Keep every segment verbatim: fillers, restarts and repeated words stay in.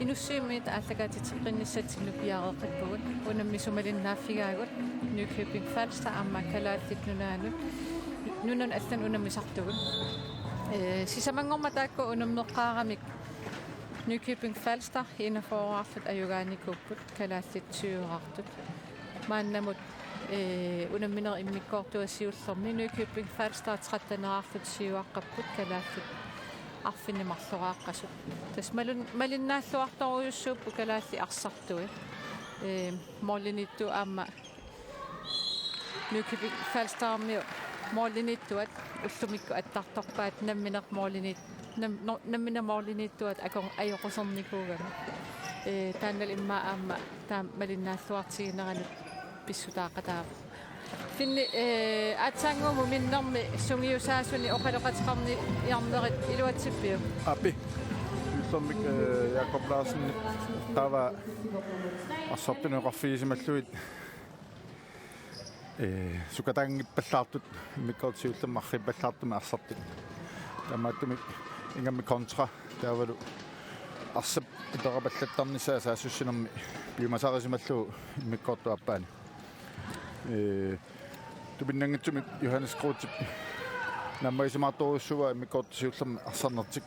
Nussiumiit aallakaatitseqqinnissatsinni piareeqqippugut, unammisut malinnaaffigaagut, Nykøbing Falster aamma Kalaallit Nunaannut, nunanut allanut unammisartugut. Ee, sisamanngormat taakku unammeqqaaramik Nykøbing Falster enogfyrreartut ajugaanikuupput, kalaallit syvogfyrreartut. Maannamut, ee, unamminerup immikkoortua siullermi Nykøbing Falster tretteniartut syvogfyrreaqqapput, kalaallit arfineq-marloriaqqasut. Tassa malun-, malinnaalluartorujussuupput kalaallit arsartui. Ee, målimiittut aamma Nykøbing Falsterimiut målimiittuat ullumikkut attartorpaat nammineq målimiit-, nam-, no-, nammineq målimiittuat akon-, ajoqusernikuugamik. Ee, taannalu immaqa aamma taama malinnaalluartigineranut pissutaaqataavoq. Finni, ee, aatsaannguamut minnermi sungiusaasunik oqaloqateqarniarnerit iluatsippiuk? Aap. Siullermik, ee, Jakob Larsen taava arsartunut oqarfigisimallugit, ee, sukataanngippallaartut immikkoortut siullermik arriippallaartumik arsartut. Taamaattumik ingammik kontra taavalu arsap iperapallattarnissaa saassussinermi piumasarisimallugu immikkoortup aappaani. Ee, tupinnanngitsumik Johannes Grothip naammagisimaartorujussuuaa immikkoortup siullermi arsarnertik.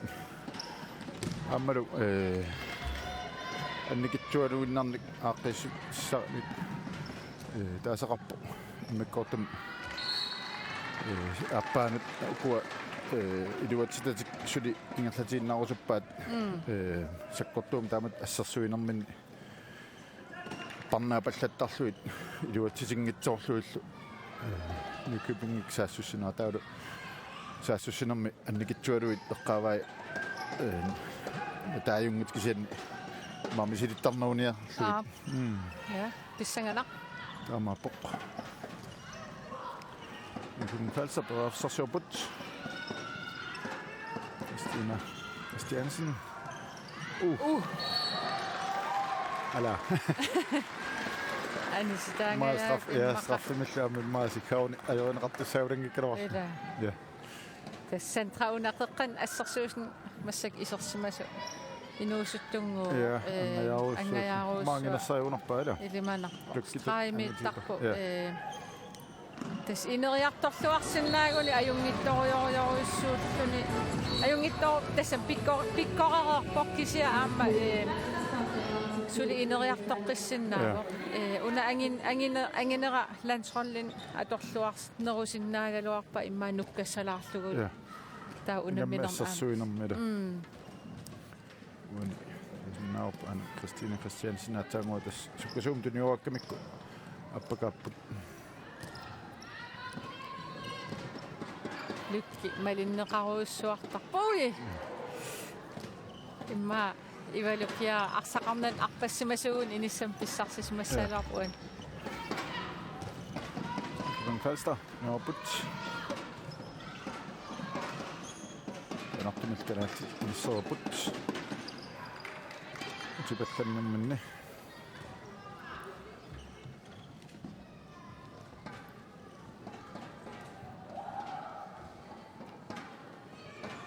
Aammalu, ee, annikitsualuinnarnik aaqqiissutissanik, ee, taasaqarpoq immikkoortumi, ee, aappaanut ukua, ee, iluatsitatik suli ingerlatiinnarusuppaat, mm, ee, sakkortuumik taamatut assersuinerminni parnaapallattarlugit iluatsitinngitsoorlugillu, ee, Nykøbingik saassussinerat taavalu saassussinermi annikitsualuit eqqaavai, ee, taajunngit kisianni maani misilittarneruniarlugit. Aap. Mm. Ja, pissanganaq. Taamaappoq. Nykøbing Falster periarfissarsiorput. Christina Christiansen. Uh. Uh. Ala. Anisitaanga. Maani straf-, ja, immaqa straffimillu aamma maani sikkauni ajorineqartussaagaluarpara. Ila. Ja. Tassa centra una qeqqani assersuusineq massakkut isersimasoq inuusuttunnguuvoq, ja, ee, angajaaruussuaq. Angajaaruussuaq. Maannginersaajunarpaa, ila. Ilimanarpoq. Lukkitut stregi miittarpoq, ja, ee, tassa ineriartorluarsinnaaguni ajunngitsorujorujussuulluni. Ajunngitsoq tassami pikkor-, pikkorereerpoq kisianni aamma, ee, suli ineriartoqqissinnaavoq. Ja. Ee, una angin-, angine-, anginera landsholdinik atorluarnerusinnaagaluarpaa immaqa nukkassalaarlugu. Ja. Taava unamminermi aamma. Assersuinermi, ila. Mm. Uani naap an Christine Christiansen aatsaannguaq tassa sukkasuumik tuniuarakkamikku appakaapput. Lykke malinneqarujussuartarpoq. Ui! Immaqa Ivalu Pierre arsaqarnani arpassimasuuguni inissamut pissarsisimassagaluarpoq uani. Nykøbing Falster, Nørrebut. Anartumik kalaallit inissereerput. Utipallannerminni.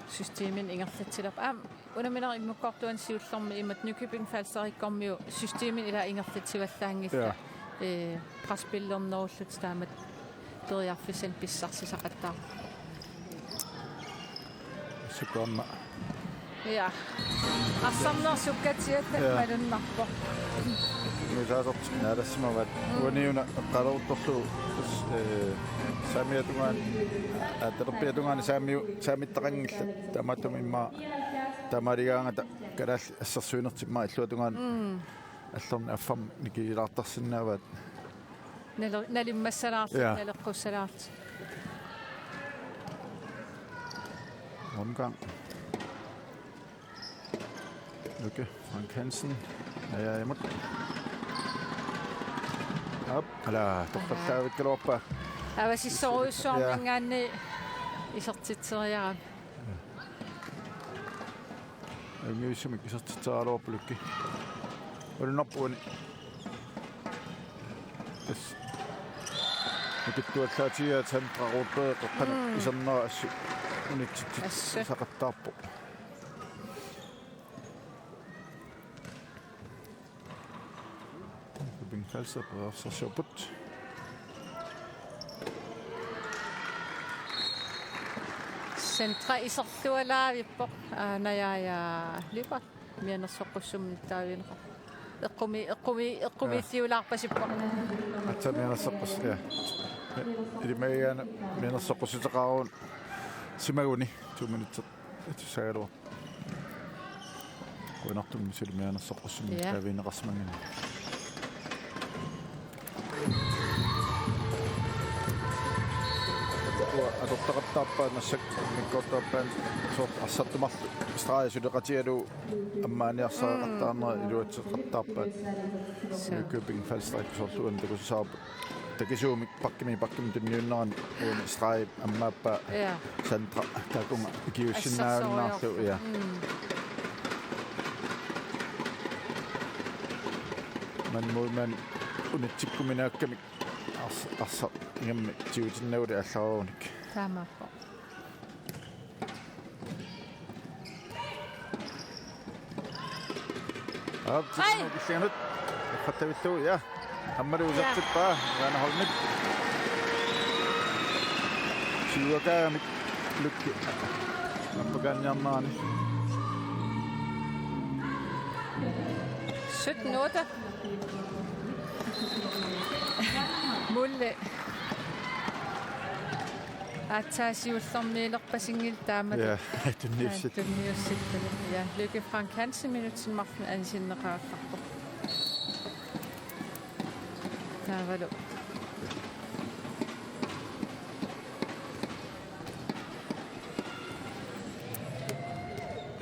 Systemini ingerlatsilerpoq. Aamma unamminerup immikkoortuani siullermi imatut Nykøbing Falsterikkormiut systemini ila ingerlatsivallaanngillat. Ja. Ee, presspillernerullutik taamatut periarfissanik pissarsisaqattaarput. Sukkaamma. Ja. Arsarneq sukkatsiatta, ja, malunnarpoq. Nuusaasartik naalassimavaat. Mm. Uaniuna eqqaaleruttorlugu, ee, saamiata tungaani, aa, talerpiata tungaani saamiu-, saamittaqanngillat. Taamaattumik immaqa taamaaligaangata kalaallit assersuinertik immaqa illuatungaani. Mm. Allorni affarmi nikigilaartarsinnaavaat. Nale-, nalimmassalaarlutik, ja, naleqqussalaarlutik. Rundgang. Lykke Frank Hansen. Ajaajamut. Aap, ala, torrallaavikkaluarpaa. Avasissorujussuarminngaanniit, ja, isertitseriarami. Ajunngivissumik isertitseriaraluarpoq Lykke. Malunnarpoq uani. Tassa. Nukittuallaatigigaat Sandra Rudberg qeqqanut, mm, isernera assut unitsitsitsisaqattaarpoq. Assut. Nykøbing Falster periarfissarsiorput. Centre iserlualaavippoq, aa, Najaja Lyberth. Mianersoqqussummik taavineqar. Eqqumi-, eqqumi-, eqqumiilliulaarpasippoq. Aatsaat mianersoqqus-, ja. Ilimagigaanni mianersoqqussuteqaruit simaguni to minutsit atussagaluarpoq. Qujanartumik suli mianersoqqussummik, ja, taavineqarsimanngilaq. Uanga atortaqattaarpaat massakkut immikkoortup aappaani soorlu arsartumarlu stregi suleqatigalugu ammaaniarsariaqattaarnera iluatseqattaarpaat. Suu. Nykøbing Falster soorlu uani takussavarput. Takisuumik bakkimi, bakkimi tunniunnerani uani stregi ammaappaa. Ja. Centre taakunga ikiuussinnaajunnaarlugu, ja. Mm. Maani målmand unitsikkuminaakkamik ars-, arsaq ingammik tigutinnagulik aallaarunik. Taamaappoq. Aap, ai! Tikillugu kissaanut. Eqqattavillugu, ja. Aammalu, ja, usertippaa, Jana Holmip. Siuakaagamik Lykke. Nappakaanniarnerani. Sytten otte. Mulle. Aatsaat siullermiilerpasinngilaq taamatut. Ja, tunniussit-. Tunniussittallit. Ja, Lykke Frank Hansen minutsini marlunni anisinneqarallarpoq. Taavalu.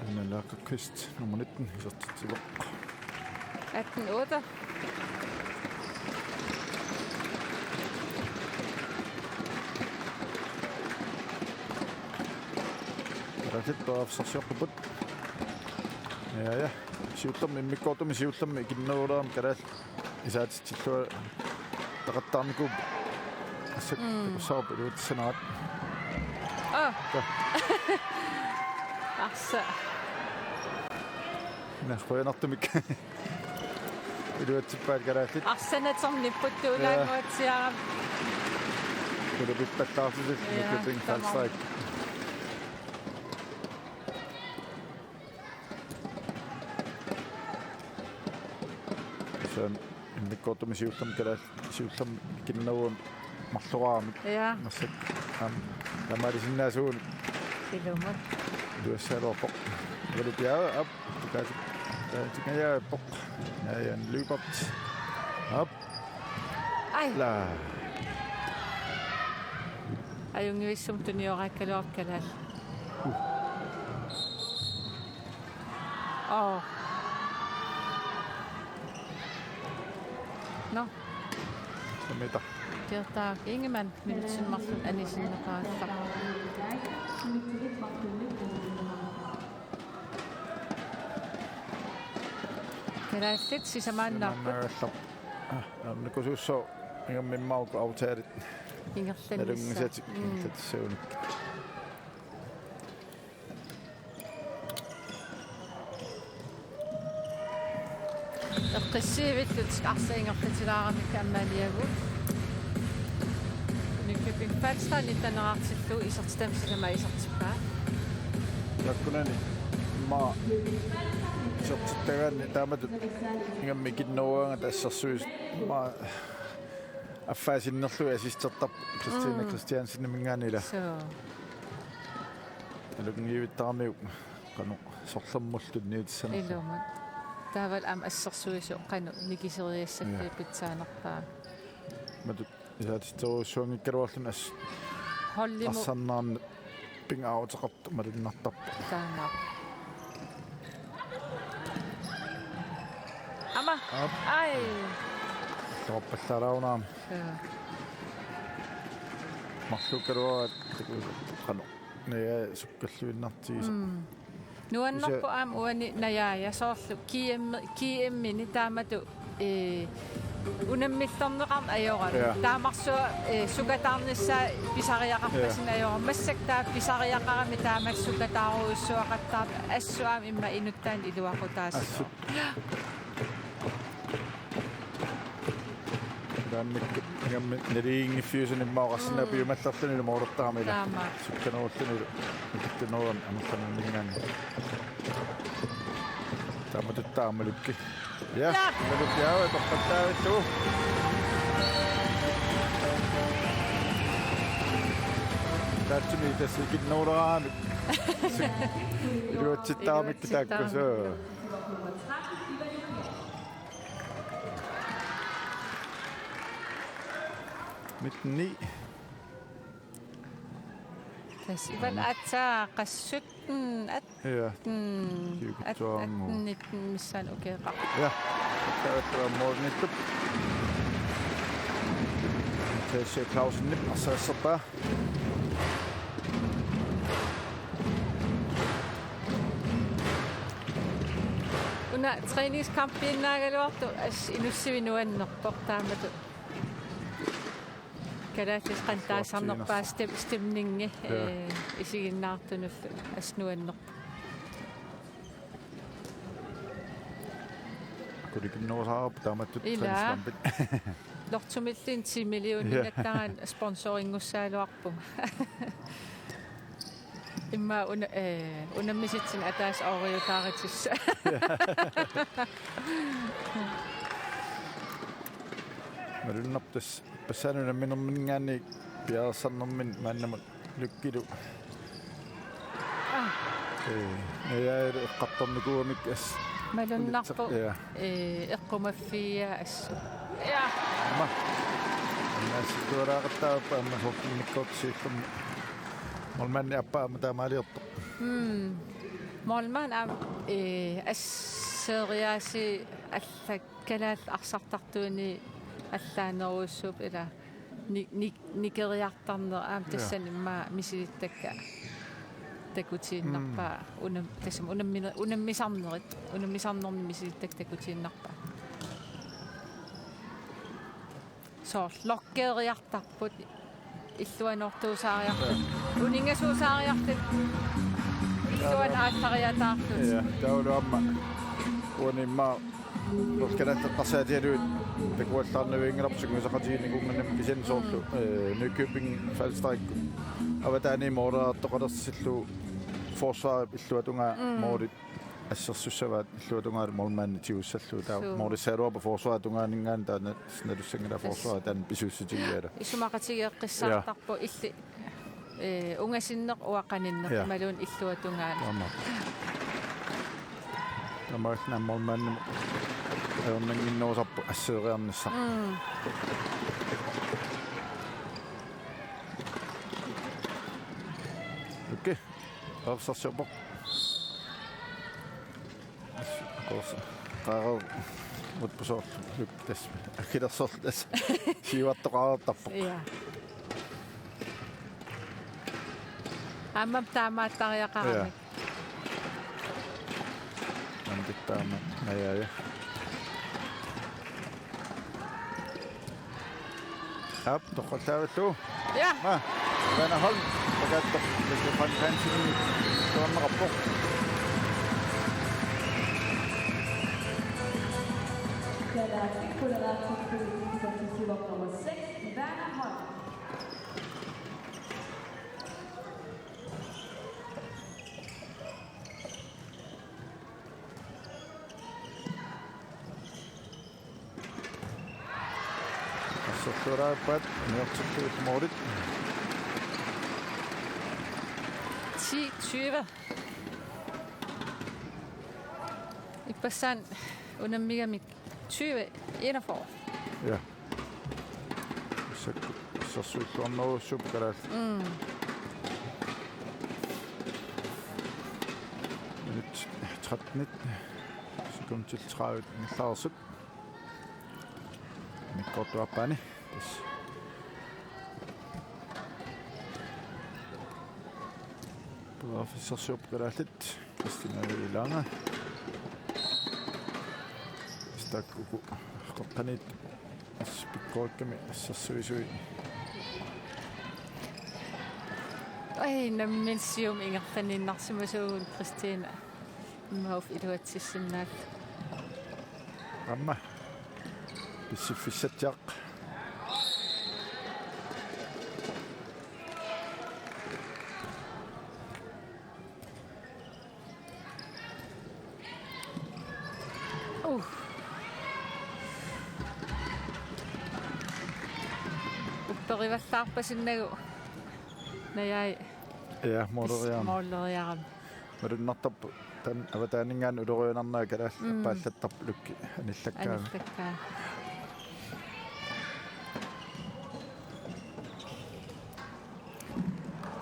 Anna Lagerqvist, nummer nitten, isertitsivoq. Atten otte. Kalaallit periarfissarsiorput. Ja, ja. Siullermik, immikkoortumi siullermik ikinnerulerami kalaallit isaatitsilluartaqattaarnikuupput. Assut, mm, takussavarput iluatsissanaat. Aa. Taa. Arsaq. Naa, qujanartumik. Iluatsippaat kalaallit. Arsaq naternipput, ja, tuulaannguatsiarami. Ulapippallaartitit, ja, Nykøbing Falster. Tamarmik. Tassa immikkoortumi siullermik kalaallit siullermik ikinnerulerami marloraamik. Ja. Massakkut aamma taamaalisinnaasuunik. Ilumut. Iluassagaluarpoq. Ivalu Bjerre, aap, tukaasip-, taa-, tukaasippoq. Ja, Jan Lyberth. Aap. Ai. La. Ajunngivissumik tunioraakkaluarpoq kalaallit. Aa. Nå. Samita. Gerda Ingemann, minutsini marlunni anisinneqarallarpoq. Kalaallit sisamaannarput. Sisamaannarallarpoq. Aa, nakusuussooq ingammik immaqa uku aftaalit. Ingerlannissaa. Nalunngisatik, mm, ingerlatissagunik. Eqqissivillutik arsaq ingerlatilaaramikku aamma aniagut. Nykøbing Falster nittenerartillugu isertitami sisamaat isertippaa. Taakkunani immaqa isertittagaanni taamatut ingammik ikinnerugaangata assersuisut immaqa affaa sinnerlugit assistertarput Christine, mm, Christianseniminngaanniit ila. Suu. Nalunngiivittaramiuk qanoq sorlermullu tunniutissanerlugu. Ilumut. Taavalu aamma assersuisut qanoq nikiseriassallugu, ja, pitsaanerpaat. Matut isaatitserujussuanngikkaluarluni assut holdimut arsarnerani pingaaruteqartoq malunnartarpoq. Taamaappoq. Aamma. Aap. Ai. Toorpallaalaarunarami. Ja. Marluukkaluaraat takuusartoq qanoq. Naja sukkalluinnartigisoq. Mm. Nuannerpoq aamma uani Najaja soorlu G M, G M-ini taamatut, ee, unammillerneqarneq ajorami. Ja. Taamarsuaq, ee, sukataarnissaa pisariaqarpasinga, ja, ajorami. Massakkut taava pisariaqarami taamatut sukataarujussuaqattaarpoq, assut aamma immaqa inuttaannik iluaqutaassaaq. Assut. Ja. Ammik, ingammik naligiinngiffiusuni immaqa oqarsinnaavoq, mm, piumallerlunilu moolertarami ila. Taama. Sukkanerullunilu. Nikittuneruami amerlanerninngaanniit. Taamatut taama Malukki. Ja, ja. Malukki aava toqqattaavittu. Taatsimi tassa ikinnerulaamik. Iluatsittaramikku taakku suu. Nitten ni. Tassa ivan atsa qassut, mm, at-, ja, mm, at-, kiukutsuarmu. At-, nitten missaani ukeeqarpoq. Ja. Taava målimiittup. Tessa Clausenip arsaq asserpaa. Una træningskampiinnaagaluartoq as inussivik nuannerpoq taamatut. Kalaallisut qanoq taasarnerpaat stem-, stemningi, ja, eh, isiginnaartunullu as nuannerpoq. Qulikinnerusaarput taamatut. Ila. Træningskampit. Lottomilluunniit ti millioninngortaraanni sponsorinngussaagaluarpunga. Immaqa una-, eh, unammisitsineq ataaseq Oreokaarutissaq. Malunnarpoq tassa. Ippassaanik unamminerminngaanniit piareersarnermini maannamut Lukkilu. Ah. Ee, najaalu eqqartornikuugamik as-. Malunnarpoq. Ja. Ee, eqqumaffigaa assut. Ja. Aamma. Annaasittualaaqattaarput aamma soorlu immikkoortoq siullermik. Målmandi aappaa aamma taamaaliortoq. Mm. Målmand aamma, ee, asseeriaaseq alla kalaallit arsartartuini allaanerussuup ila ni-, ni-, nikeriartarneq aamma. Ja. Tassani immaqa misilittakka takutiinnarpaa. Mm. Unam-, tassami unammine-, unammisarnerit, unammisarnermi misilittakka takutiinnarpaa. Soorlu lokkeeriartarput, illuanoortuusaariartut, uninngasuusaariartut, illuanut aallariataartut. Ja, taavalu aamma uani immaqa Kalaallit Eqqarsaatigalugit takuallaarnavianngilaq sungiusaqatiginikuunnginnami kisianni soorlu, mm, eh, Nykøbing Falstarikkut avataani måleriartoqalersillugu forsvarip illuatungaa, mm, målit assersussavaat illuatungaalu målmandi tigussallugu. Taava, suu, målissagaluarpat forsvarip tungaaninngaanniit taanna nalussanngilaa, tassa, forsvarip taanna pisuussutigigaluarluni. Isumaqatigeeqqissaartarpoq illit, eh, ungasinneq uanga qaninneq, ja, imaluunniit illuatungaalu. Taamaappoq. Taamaalilluni målmandimut ajornannginnerusarpoq asseeriarnissaq. Mm. Okay. Arsarsiorpoq. Qoosa. Qaarermut pusoorlu. Luk tassa. Akkilersorlu tassa. Siuartoqareertarpoq. Ja. Aamma taamaattariaqaramik. Ja. Aamma taama. Ja, ja, ja. Aap, toqqallavillugu. Ja. Ma, Werner Holm, pakaattoq, Mikkel Frank Hansen, tuarneqarpoq. Kalaallit Kuleraaqqikkuit, nummer seks, Werner Holm. Assersuulaarpaat niortikkut målit. Ti tyve. Ippassaani unammigamik tyve enogfyrre. Ja. Sakku assersuulluarnerussuupput kalaallit. Mm. Minut tretten sekundit tredive ingerlareersut. Immikkoortup aappaani. Tassa. Periarfissarsiorput kalaallit. Kristina Langa. Stakkuku. Qaqqaniit. As-, pikkorekkami assersuisui. Ai, nammineq siumut ingerlanniinnarsimasuugut Kristina. Immaqa iluatsissinnaallugu. Aamma. Pissiffissatsiaq. Perivallaarpasinnagu Najai. Ja, måleriarami. Måleriarami. Malunnartarpoq taanna avataaninngaanniit ulorianarnera kalaallit Mm. appaallattarput Lykke anillakkaangat. Anillakkaangat.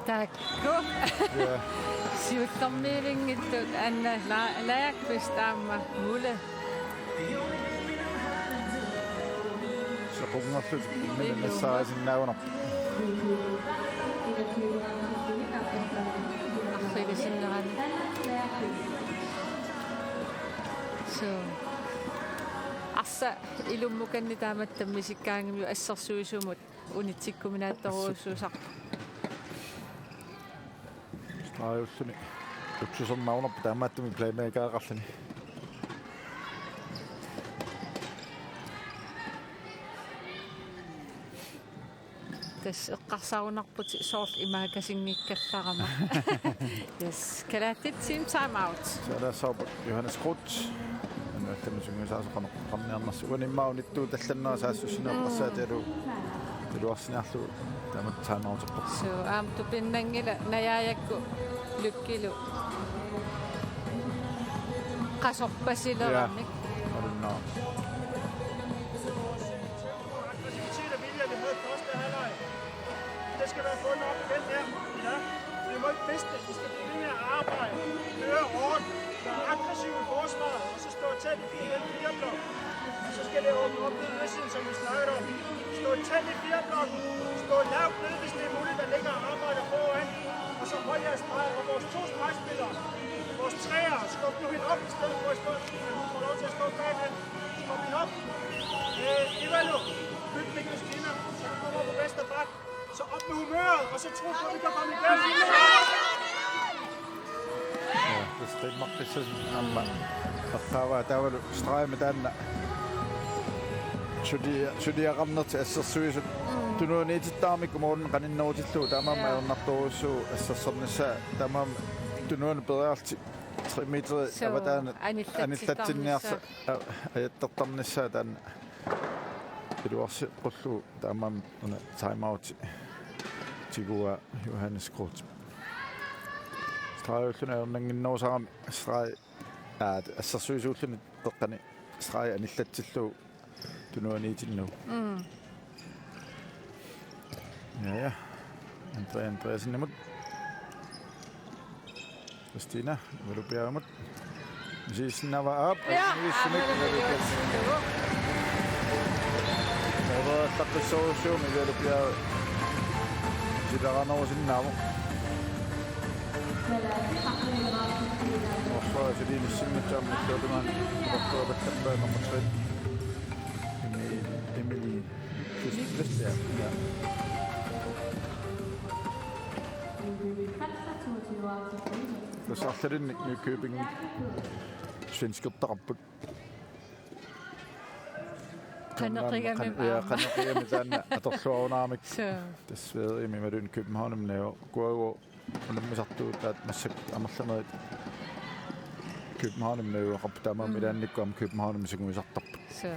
Taakku. Ja. Siullermiivinngitsut Anna La-, Lagerqvist aamma Mule. Sequnngorlutik minnersaasinnaagunarpoq. Arrilisinnerani. So. Arsaq ilummukanni taamatut tammisikkaangamiuk assersuisumut unitsikkuminaattorujussuusarpoq. Stregillutik. Uksusernaagunarpoq taamaattumik playmakereqarluni. Tassa eqqarsarunarputit soorlu imaakasinngikkallarama. Yes, kalaallit team time out. Saalaassaapput Johannes Groth. Annuallamut sungiusaasoq qanoq eqqarniarnersoq. Uani immaqa unittuut tallannerat saassussineq eqqarsaatigalugu iluarsiniarlugu taamatut time outerpoq. So, aamma tupinnanngilaq Najaajakkut Lykkeluunniit. Qasorpasileramik. Ja. Malunnarpoq. Aggressivitet og vilje, vi havde i første halvleg. Det skal være fundet op igen her. Ja. Vi må ikke miste det. Vi skal blive ved med at arbejde. Køre hårdt. Være aggressiv i forsvaret. Og så stå tæt i den fire blok. Og så skal det åbne op ned i midten, som vi snakkede om. Stå tæt i fire blokken. Stå lavt ned, hvis det er muligt, der ligger og arbejder foran. Og så hold jeres streg. Og vores to stregspillere, vores træer, skub nu hende op i stedet for at stå. Hun får lov til at stå bagved. Skub hende op. Øh, Ivalo, byt Mikkel Stina, så du kommer på venstre bak. Så op med humøret, og så tro på, at vi kan komme igennem. Ja, tassa Markussen aamma eqqaavaa taavalu stregimik taanna sulia-, suliaqarnertik assersuisut. Mm. Tunuaniitittarami kommunen qaninnerutillugu taamaammat Ja. ajornartorujussuuvoq assersornissaa taamaammat tunuani periarlutik tre meter So, avataanut anillatsinniarsa-, anillatsinniarsa-, a-, ajattartarnissaa taanna iluarseqqullugu taamaammat una time out tiguaa Johannes Groth. Stregillutik ajornannginnerusarami streg, aa, assersuisuulluni peqqani streg anillatsillugu tunuaniitinnagu. Mm. Ja, ja. Andrea Andreassenimut. Kristina, Ivalu Bjerremut. Misissinnaava aap, Ja, Ivalu Bjerremut. Aap, Ivalu Bjerremut. Ivalu Bjerremut. Ivalu Bjerremut. Silaranarusinnaavoq. Forsvaret til Lille Simmit, der med Klodemann. Forsvaret, der kan være nummer tre. Emil-, Emily Kvist Vestbjerg. Ja. Tassa arlalinnik Nykøbing svenskertaqarput. Qaneqigami Qan-, ja, aamma. Qaneqigami taanna atorluarunaramik. So. Tassa Sverigemi imaluunniit Københavnimi najugaqarput. Unammisartuutaat massakkut amerlanerit Københavnimi najugaqarput taamaammat Mm. ilaannikkut aamma Københavnimi sungiusartarput. So.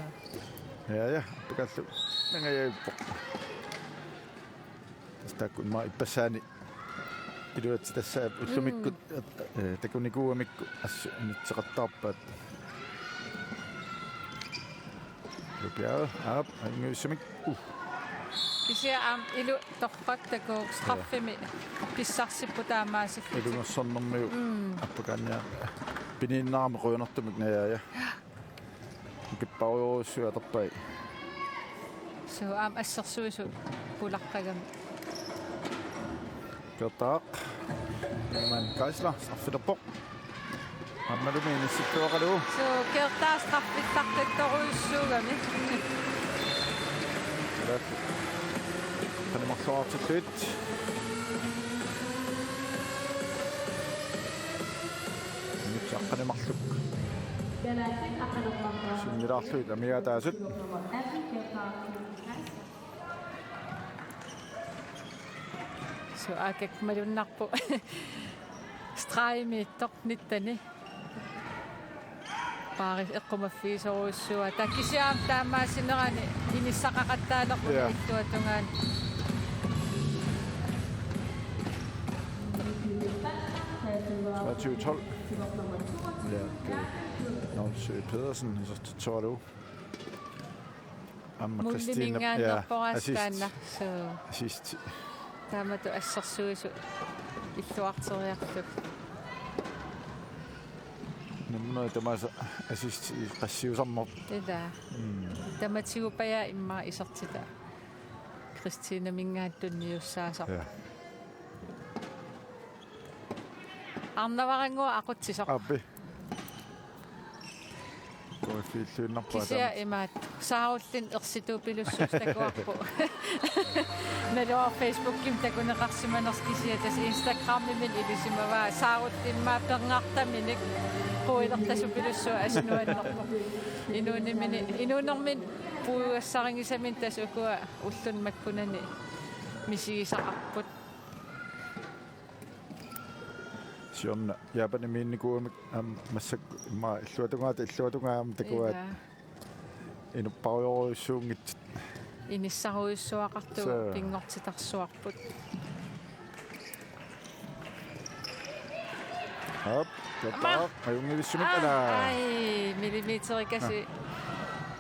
Ja, ja, appakaallu. Nangajavippoq. Tassa taakku immaqa ippassaani iluatsit tassa ullumikkut, Mm. eh, takunikuugamikku assut unitseqattaarpaat. Ivalu Bjerre, aap, anguissamik. Uh. Kisianni aamma Ilu torrak takuuk straffimi pissarsipput taamaasilluni. Ilungersornermigut Mm. appakaanniaq piniinnarami qujanartumik Najaaja. Ikipparujorujussuit atorpai. So aamma assersuisut pulaqqagami. Kertaaq. Iman Geisler, straffilerpoq. Aammalumi inissittuaqalu. So, Kertaaq straffittartittorujussuugami. Qanimarluartillugit. Inuit aqqaneq marluk. Sinnilaarlugit amigaataasut. So, aakak malunnarpoq. Stregimiittoq nitteni. Paari eqqumaffigisorujussuuaa. Taava kisianni taamaasinerani inissaqaqattaalerput Ja. illuatungaani. Syv tolv. Ja, Nolsø Pedersen, så til tolv. Aamma Christine, ja, Mullimingaannerporaas assist. Taanna. Så assist. Taamatut assersuisut illuarteriarlugit. Nammineq tamaasa assist qassiusarmat. Ila. Mm. Tamatigut pajaa immaqa isertita. Christine Mingaanniussaasarpoq. Ja. Arnavarannguaq aqutsisoq. Aappi. K F-illuinnarpaa. Kisianni taama imaattoq. Saarullin ersituupilussuusoq takuarput. Naluara Facebookimi takuneqarsimanersoq kisianni tassa Instagramimi ilisimavaa. Saarullimmaa perngartaminik quilertasupilussuaq assut nuannerpoq. Inuunermini, inuunermini puigugassarinngisamini tassa ukua ulluni makkunani misigisaqarput. Siorna Japanimiinnikuugamik aamma massakkut immaqa illuatungaata illuatungaamik takuaat. Ila. Inupparujorujussuunngitsut. Inissarujussuaqartugut. Soo. Pinngortitarsuarput. Hop, aamma. Joppa, ajunngivissumik. Aa, ala. Ai, millimeterikasiit. Aa.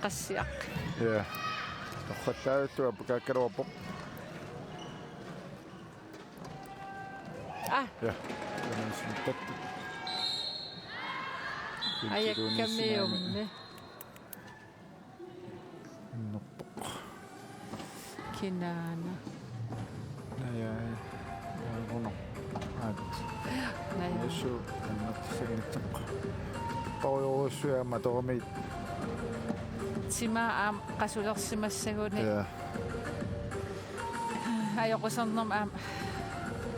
Qassiaq. Ja. Torrallaarlugu apakaakkaluarpoq. Ah. Ja. Ajakkamiummi. Innerpoq. Kinaana. Najaa. Najaa. Aat. Najaa. Usu annertussanngitsoq. Torujorujussuit aamma atoramiit. Timaa aamma qasulersimassaguni. Ja. Ajoqusernermi aamma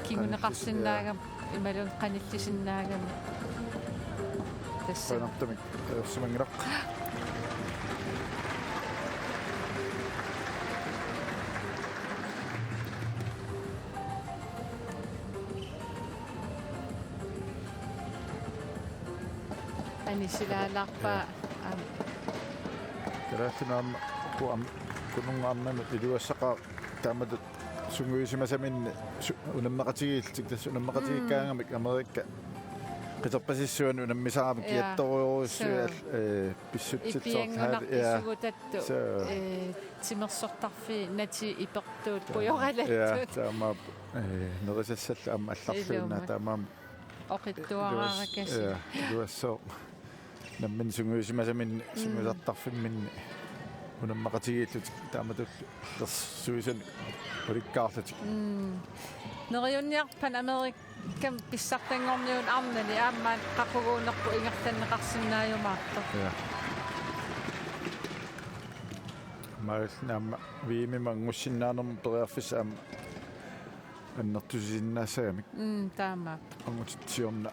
kinguneqarsinnaagami, ja, imaluunniit qanillisinnaagami. Tassa. Qanartumik ajorsimanngilaq. Anisilaalarpaa. Ja. Aamma. Kalaallit Nunaanni aamma uku aamma Kununnga aamma iluassaqaaq taamatut sungiusimasaminnik su-, unammeqatigiillutik, tassa unammeqatigiikkaangamik, mm, Amerika qiterpasissuani unammisarami, ja, kiattorujussuit, soo, al-, ee, pissutsit soorlu, ipianngunartut, ja, sugutattu, soo, ee, timersortarfiit natii ipertuut, ja, pujoralattut. Ja, taamaappoq, ee, nerisassallu aamma allarluinnaq. Ilumut. Taamaammat oqitsuaraarakasiit. Iluas-, ja, iluassooq. Nammineq sungiusimasaminnik, mm, sungiusartarfimminnik unammeqatigiillutik taamatullu illersuisunik ulikkaarlutik. Mm. Neriunniarpoq Pan Amerikami pissartanngorniunneq arnani aamma qaquguunerput ingerlanneqarsinnaajumaartoq. Ja. Maanna aamma V M-imi anngussinnaanermut periarfissaq aamma annertusisinnaassagamik. Mm, taamaappoq. Angutit siorna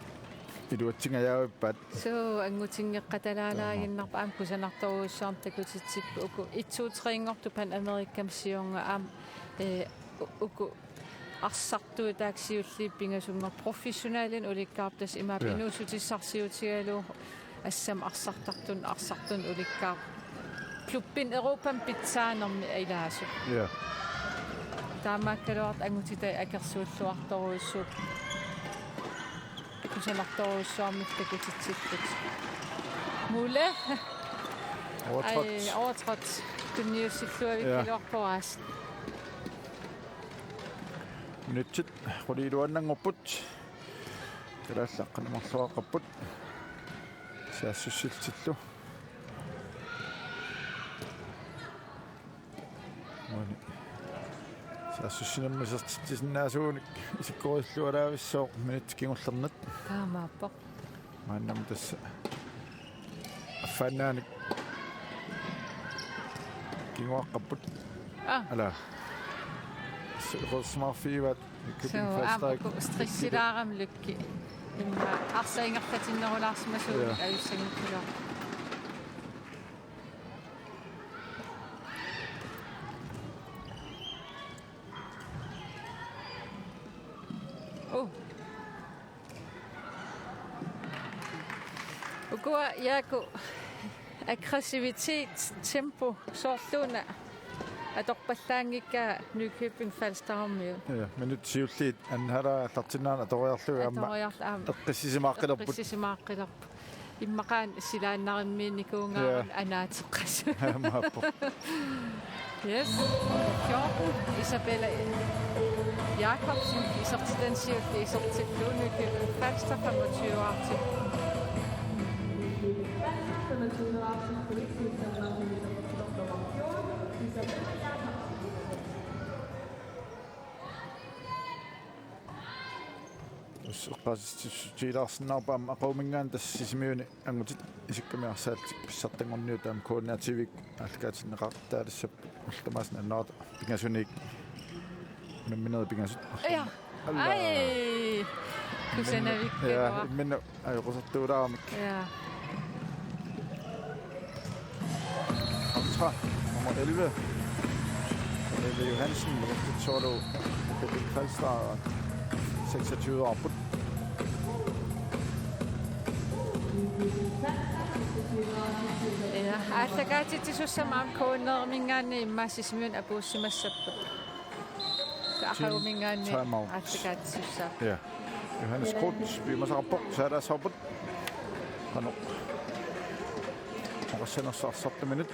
iluatsingajaavippaat. Suu, anngutinngeqqatalaalaaginnarpoq, aamma kusanartorujussuarmik takutitsipput uku et to tre-nngortut Pan Amerikami siorna aamma, ee, u-, uku arsartuutaak siulliit pingasunngortut professionalinik ulikkaarput, tassa imaappoq, ja, inuussutissarsiutigalugu assammik arsartartut, arsartut ulikkaarput. Klubbini Europami pitsaanermi ilaasut. Ja. Taamaakkaluartoq angutitai akersuulluartorujussuupput. Kusanartorujussuarmik takutitsipput. Mule. Overtrådt. Ai, overtrådt. Tunniussilluavikkaluarpoq, ja, aasiit. Minutsit qulit iluannanngorput. Kalaallit aqqaneq-marloqarput. Saassussillutillu. Uani. Saassussinermi isertitsisinnaasuunik isikkorissilluaraavissoq minutsit kingullerni. Taamaappoq. Maannamut tassa affaannaanik kinguaqqapput. Aa. Ala. Suu, qulsmaarfigivaat. Suu, aamma uku strissilaarami Lykke. Immaqa arsaq ingerlatinnerulaarsimasuunik, ja, ajussanngikkaluarpoq. Oh. Ukua Jaaku aggressivitet, tempo, soorluuna Atorpallaanngikkaat Nykøbing Falsterimiut. Ja, minut siulliit annaalaartartinnaana atoriarlugu aamma. Atoriarlu aamma. Eqqissisimaaqqilerput. Eqqissisimaaqqilerput. Immaqaana silaannarimmiinnikuugaara. Ja. Anaateqqasoq. Aammaappoq. Yes. fjorten. Isabella Jakobsen, isertitani siulleq isertillugu Nykøbing Falster femogtyve-artik. Eqqaasitsissutigilaarsinnaarpaa aamma aqaguminngaanniit tassa Sisimiuni angutit isikkamik arsaallutik pissartanngorniutit aamma K N R T V-kkut aallakaatinneqartaalissappat ullut tamaasa annaarta pingasunik unamminerit pingasut. Ja. Alla. Ai. Kusanavik. Ja, imminut ajoqusertuulaaramik. Ja. Kontra nummer elleve, Pernille Johansen, nummer seks og tyve, Nykøbing Falster, seksogtyve-arput. Ja, aallakaatitsisussamik aamma K N R-iminngaanniit immaqa Sisimiuni apuussimassapput. Aqaguminngaanniit time out. Aallakaatitsisussaavoq. Ja. Johannes Groth piumasaqarpoq, saalaassavarput. Qanoq oqassanersoq arsartuminut.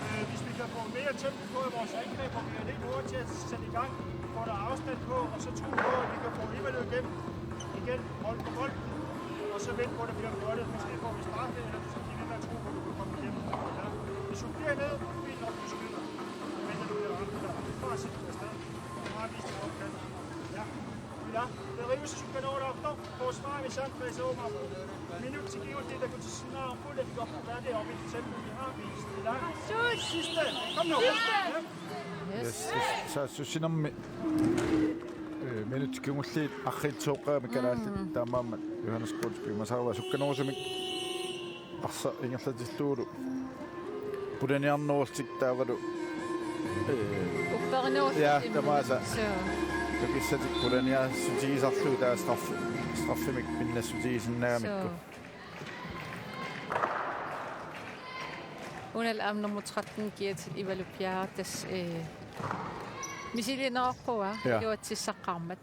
Øh, hvis vi kan få mere tempo på i vores angreb, hvor vi er lidt hurtigere til at sætte i gang, få noget afstand på, og så tro på, at vi kan få Ivalu igennem. Igen, hold på bolden, og så vent på, at der bliver fløjtet. Måske får vi straffe, eller du skal blive ved med at tro på, at du kan komme igennem. Ja. Hvis hun bliver ned, fint nok, du skyder. Men du bliver ramt der. Bare sæt den afsted. Du har vist, at du kan. Ja. Kyllä. Darius, du kan nå det op. Forsvar, hvis han presser over. Minut til Geo, det der går til siden af. Fuld af godt. Hvad er det oppe i tempo, vi har vist? Ja. Sidste. Kom nu. Sidste. Ja. Yes. Yes, yes. Saassussinermi, eh, minutsit kingulliit arriitsoqqaami kalaallit. Mm. Taamaammat Johannes Groth piumasaqarpoq sukkanerusumik arsaq ingerlatillugulu pulaniarnerullutik taavalu, eh, upperinerullutik. Ja, tamaasa. Suu. Nukissatik pulaniaassutigisarlugu taava straffi-, straffimik pinnassutigisinnaamikku. Suu. Una aamma nummer tretten, Kjetil Ivalu Bjerre, tassa, eh, misiliineroqquaa, ja, iluatsissaqqaarmat.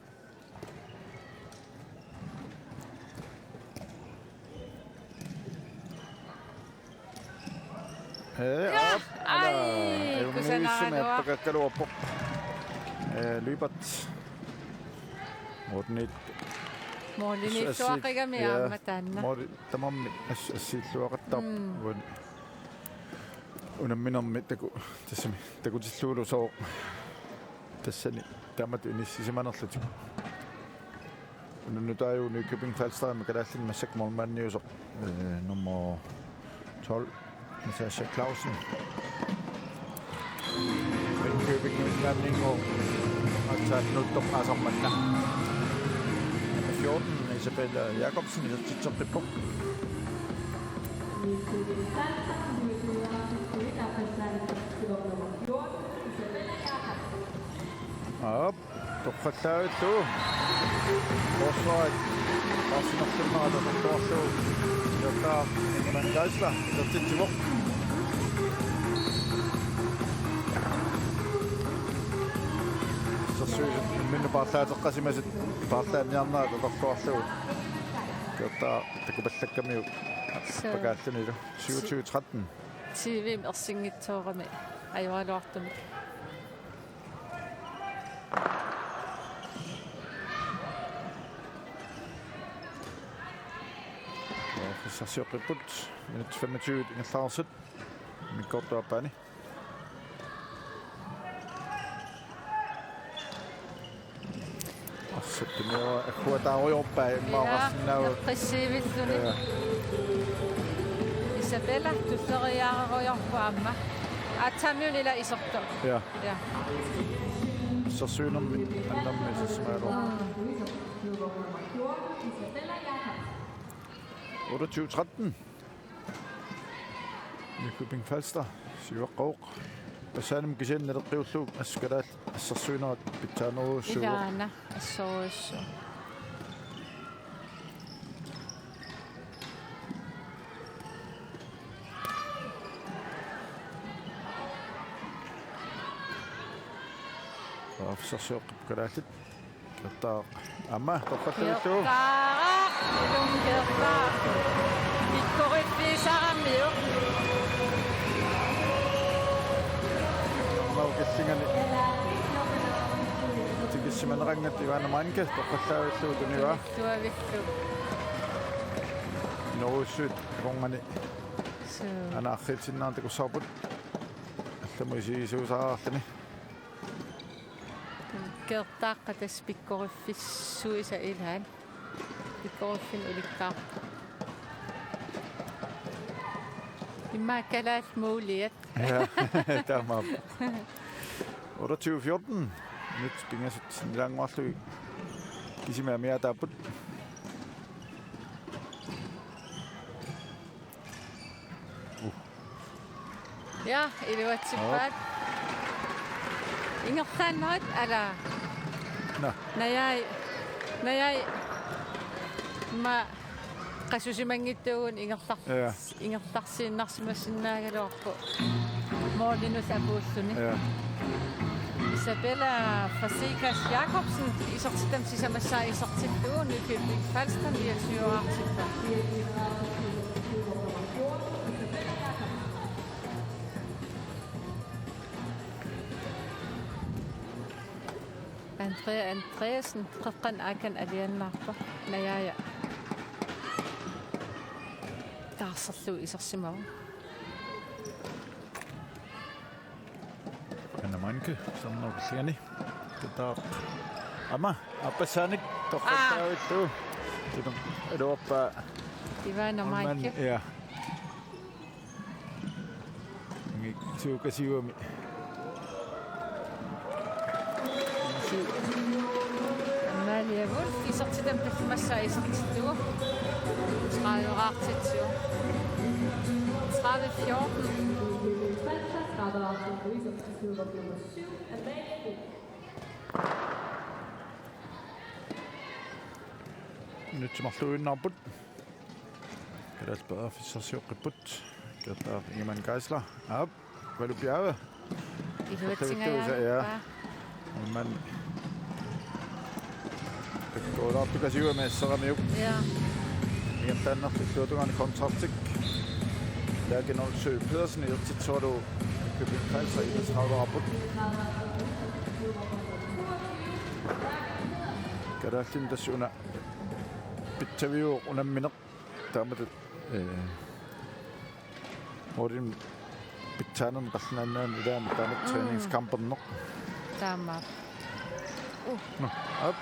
Eh, ja, op, ala, ai, ajumiivissumiik kusanaraluaq. Appakakkaluarpoq. Eh, Lyberth. Mortenit. Målimiittuaqigami, ja, aamma taanna. Måli-, tamarmik as-, assiilluaqattaarput. Mm. Uani unamminermi taku-, tassami takutillugulu sooq tassani taamatut inissisimanerlutik. Unnunnutaajuvoq Nykøbing Falsterimi kalaallit massakkut målmandiusoq, eh, nummer tolv, Natasha Clausen. Nykøbingiminngaanniit aatsaat minutsit aasaq manna. Nummer fjorten, Isabella Jakobsen, isertitseqqippoq. Aap, torrallaavillugu. Forsvarit. Arsenal atorluarlugu. Jota Ingemann Geisler isertitsivoq. Assersuisut imminnut paarlaateqqasimasut paarlaanniarnerat atorluarlugu. Jota takupallakkamiuk. Suu. Pakaallunilu. Syvogtyve tretten. T V-mi ersinngitsoorami ajoraluartumik. Arsaq sioqqipput, minut femogtyve ingerlareersut. Immikkoortup aappaani. Arsaq tuniora agguataarujoorpaa immaqa. Ja, oqarsinnaavoq. Eqqissiivilluni. Ja. Isabella tulleriiaarujorpoq aamma. Aatsaammiuna ila isertoq. Ja. Ja. Assersuinermi annermik isersimagaluarpoq. Mm. Otteogtyve tretten. Nykøbing Falster siuaqqavoq. Aappassaanimi kisianni naleqqiullugu assut kalaallit assersuinerat pitsaanerujussuuvoq. Ilaana assorujussuaq. Periarfissarsioqqipput kalaallit. Qertaaq aamma torrallavillugu. Qertaaq, Ilum Qertaaq. Pikkoriffigisaramiuk. Aamma ukillingani tikissimaneqanngitsoq Ivana Manke torrallaavillugu tunivaa. Tuavillu. Norujussuit akornanni. Suu. Aana arriitsinnaartoq takussavarput. Allamut isigisaarluni. Qertaaqqat tassa pikkoriffissuisa ilaat. Pikkoriffineq ulikkaarpoq. Immaqa kalaallit muuliat. Ja, taamaappoq. Otteogtyve fjorten. Minutsit pingasut sinnilaannguarlugit kisimik amiaataapput. Ja, iluatsippaat. Ingerlaannaq, ala. Nå. Najai, najai. Immaqa qasusimanngitsuugut ingerlar-, Ja. ingerlarsiinnarsimassinnaagaluarpoq. Målinut apuulluni. Ja. Isabella Fazekas Jacobsen, isertitami sisamassaa isertillugu, Nykøbing Falster, niogtyve-raartippoq. Andrea Andreasen, qeqqanut aakkanut alianaarpoq, najaaja. Taarserlugu isersimavoq. Anna Manke, samnaa kisianni. Qertaaq. Aamma, aappassaanik, torrallavillugu. Aa. Ilum, iluarpaa. Ivana Manke. Ja. Ngi-, suukasiugami. Amalie Wolf, isertitami tallimassaa isertillugu. Tredive-raartitsivoq. Tredive fjorten. Minutsit marluinnaapput. Kalaallit periarfissarsioqqipput. Qertaaq Ingemann Geisler. Aap. Valu Bjerre. Iluatsingajaavaa. Ja. Aamma. Pikkoraartukasiugami asseramiuk. Ja. Ingerlaannarlugu tungaanut kontrakti. Lærke Nolsø Pedersen isertitseralugu København Falster enogtredive-raarput. Kalaallit tassa una pitsaviuvoq unammineq. Taamatut, eh, Morten pitsaanermi qallunaannaani ilaanni taamatut Mm. træningskamperneq. Taamaappoq. Uh. Nå, aap.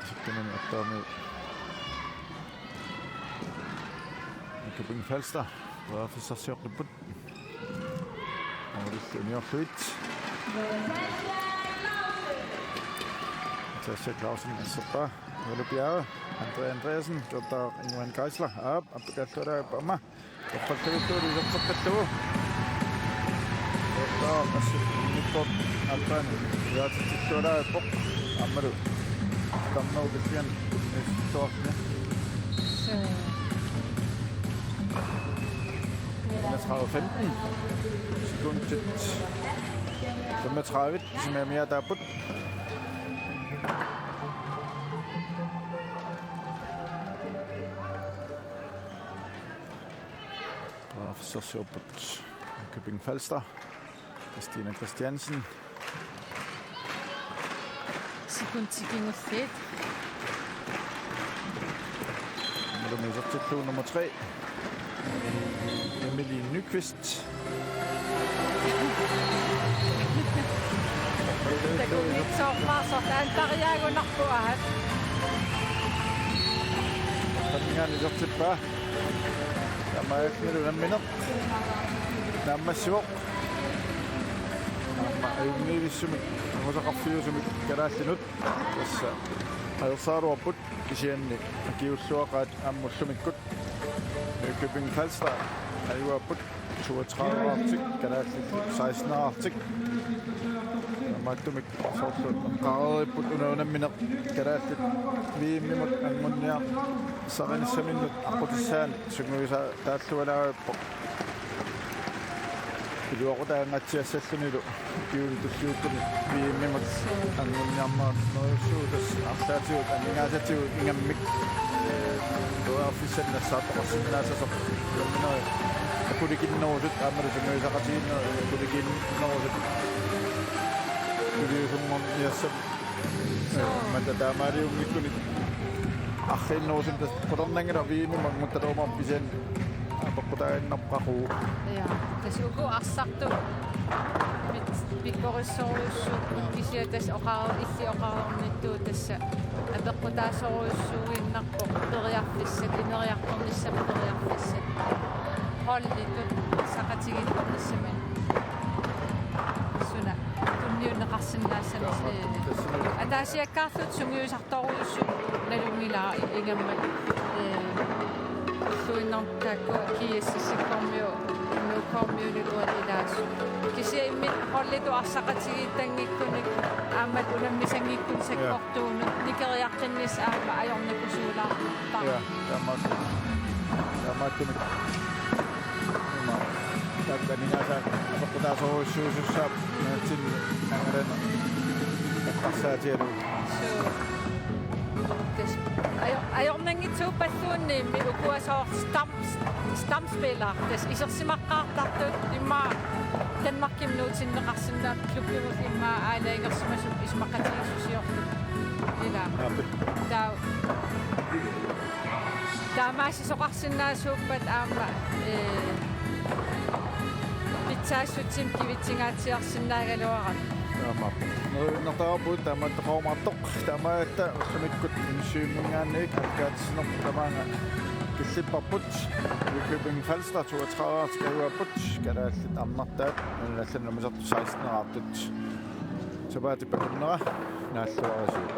Sikkanani attaami. København Falster. Periarfissarsioqqipput. Aamma uniorlugit. Natasha Clausen asserpaa. Valu Bjerre. Andrea Andreasen. Qertaaq Ingemann Geisler. Aap, appakaalluarpaa aamma. Torrallavillugu iserteqqillugu. Qertaaq assut nippoq aappaani. Iluatsitsilluarpaa. Aammalu. Tammau kisianni. Isertittuarni. Suu. Enogtredive femten. Sekundit femogtredive, kisimik amiaataapput. Periarfissarsiorput København Falster. Christina Christiansen. Sekundit kingulliit. Nummer tre. Emilie Nyqvist. Takunngitsiarpaarsoq taantariaagunarpoq aat. Tamangaani isertippaa. Taamaattumillu nammineq. Naammassivoq. Aamma ajunngivissumik, angusaqarfiusumik kalaallinut. Tassa ajorsaaruarput kisianni akiuulluaqaat aamma ullumikkut. København Falster ajuaapput. toogtredive-artik, kalaallit seksten-artik. Taamaattumik soorlu eqqaareeripput una unammineq kalaallit V M-imut anguniarsarinissaminut aqqutissaanik sungiusaatallualaarpoq. Iluaqutaanngaatsiassallunilu ukiuni tulliuttuni V M-imut anguniarnerujussuuvoq, tassa arlaatigut aningaasatigut ingammik periarfissat nassaartoqarsinnaassasoq. Ullumimut qulikinnerusut aammalu sungiusaqatigiinnerup qulikinnerusut. Uliusunngorniassam. Suu. Mata taamaaliunngikkunik arriinnerusumik tassa qularnanngilaq V M-imut anguttarumaarpoq kisianni apeqqutaaginnarpoq qaqugu. Ja, tassa uku arsartut pik-, pikkorissorujussuupput, kisianni tassa oqareer-, illit oqareernittut tassa apeqqutaasorujussuuinnarpoq periarfissat, ineriartornissamut periarfissat. Holditut arsaqatigiittarnissamut suna tunniunneqarsinnaassanersoq. Taamaattumik. Ataasiakkaartut sungiusartorujussuit nalunngilara ingammik, ee, ulluinnarni taakku G S S-ikkormiut, Nuukkormiunit uani ilaasut. Kisianni imminnut holditut arsaqatigiittanngikkunik aamma unammisanngikkunik, ja, sakkortuunut nikeriaqqinnissaq aamma ajornikuusoraara. Ja, taamaattumik. Taamaattumik. Ima. Taakku aningaasat apeqqutaasorujussuusussaapput nunatsinni angalaneq eqqarsaatigalugu. Suu. Tassa ajo-, ajornanngitsuuppalluunniimmi ukua soorlu stam-, stamspiller. Tassa isersimaqqaartartut immaqa Danmarkimi nuutsinneqarsinnaapput klubbimut immaqa aalajangersimasut isumaqatigiissusiortut. Ila. Aap. Taa-, taamaasisoqarsinnaasuuppat aamma, ee, pitsaassutsimi kivitsingaatsiarsinnaagaluarami. Taamaappoq. Neriunnertaarput taamaattoqarumaartoq. Taamaallaat ullumikkut M syv-minngaanniit aallakaatitsinerput tamaanga killipparput. Nykøbing Falster toogtredive-artik ajugaapput. Kalaallit arnartaat, nunanut allanut ammasartut seksten-erartut. Sapaatip akunnera naalluarisiuk.